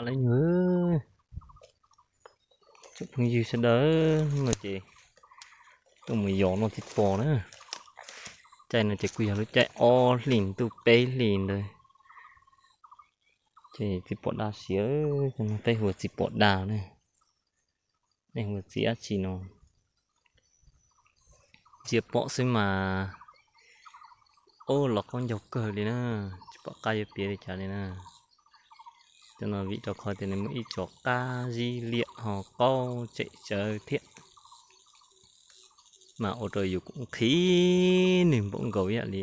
Leej nyuag, tsoom phooj ywg sawv daws, hnub no ces tuaj mus yos noj txiv pos na. Caij no ces kuj yog lub caij ob hlis ntuj peb hlis ntawd. Ces txiv pos dag siav, peb hu ua txiv pos dag na. Nej hu ua txiv dab tsi no? Ntsia pom xwb mas, ub, los qaub ncaug kawg li na, tsis pom qab yuav piav li cas li na. Cov no vim rau qhov tias nws muaj ib co qab zib liam ho qaub tsem tsawv thiab, mas ua rau yus kuj nqhis nws npaum nkaus ib yam li,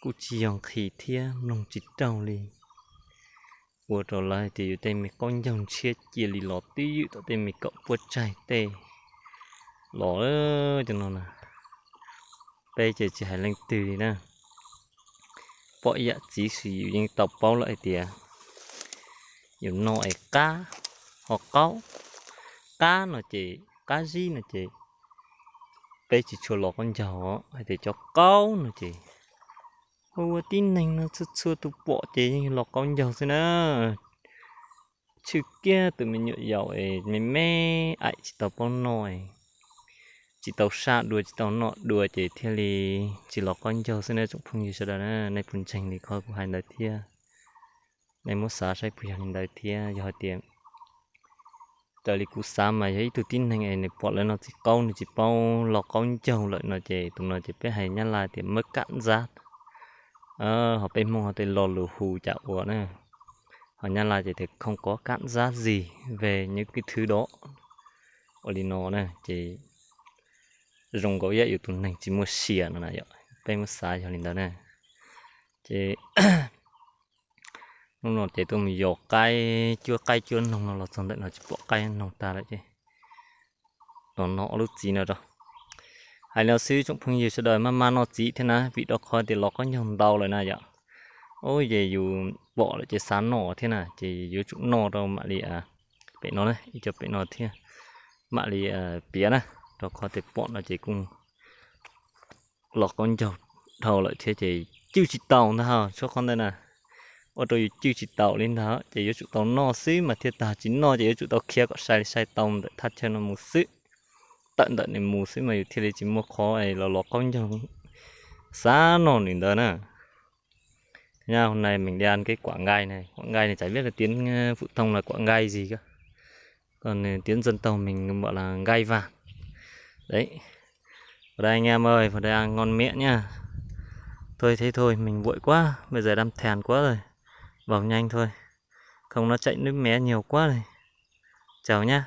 kuj tsis yog nqhis thiab mloog tsis raug li. Ua rau lawv hais tias yus tej me qaub ncaug ntshiab cia li los twb ywm tom tej me kaum puab tsaig tej los. Cov no na, peb ces tsis hais leej twg li na, pom ib yam txiv xwb yus yeej tau paub lawm hais tias yus noj es qab ho qaub. Qab no ces, qab zib no ces peb tsis tshua los qaub ncaug, hais tias cov qaub no ces ua ua tib neeg no txhua txhua tus pom ces yeej los qaub ncaug xwb na. Tshwj kiag tus me nyuam yaus es me me aim tsis tau paub noj, tsis tau saj dua tsis tau noj dua ces thiaj li tsis los qaub ncaug xwb na tsoom phooj ywg sawv daws na. Nej puas ntseeg li qhov kuv hais ntawd thiab? Nej muab xav saib puas yog li ntawd thiab. Yog hais tias raws li kuv xav mas yog ib tug tib neeg es nws pom lawv noj txiv qaub nws tsis paub los qaub ncaug lawm no ces tus no ces peb hais nyab laj tias mab kam zab, ho peb Hmoob ho tej lo lus hu cas ua na, ho nyab laj ces tias không có cảm giác gì về những cái thứ đó. Ua li no na ces zoo nkaus ib yam yus tus neeg tsis muaj sia no na yom, peb muab xav yog li ntawd na. Ces hnub no ces tuaj mus yos qaib cuab, qaib cuab noog no los txog ntawm no tsis pom qaib noog tag lawm ces los noj ob lub txiv no rau. Hais li no xwb tsoom phooj ywg sawv daws, maj maj noj txiv thiab na, vim rau qhov tias los qaub ncaug ntau lawm na yom. Ub, ces yus pom lawm ces xav noj thiab na, ces yuav tsum noj rau mam li pem no na, ib co pem no thiab mam li piav na, rau qhov tias pom no ces kuj los qaub ncaug dhau lawm thiab ces cwj tsis taus ntag, tshuav qhov ntawd na, ua rau yus cwj tsis taus li ntag. Ces yuav tsum tau noj xwb mas thiaj tag, tsis noj ces yuav tsum tau khiav kom sai sai tau ntawm thaj chaw no mus xwb, tawm ntawm nws mus xwb mas yus thiaj li tsis muaj qhov los los qaub ncaug xav noj nws ntawd na. Nyob hôm nay mình đi ăn cái quả gai này, quả gai này chả biết là tiếng phổ thông là quả gai gì cơ. Còn tiếng dân tộc mình gọi là gai vàng. Đấy. Vào đây anh em ơi, vào đây ăn ngon miệng nhá. Thôi thế thôi, mình vội quá, bây giờ đang thèm quá rồi. Vào nhanh thôi. Không nó chảy nước miếng nhiều quá rồi. Chào nhá.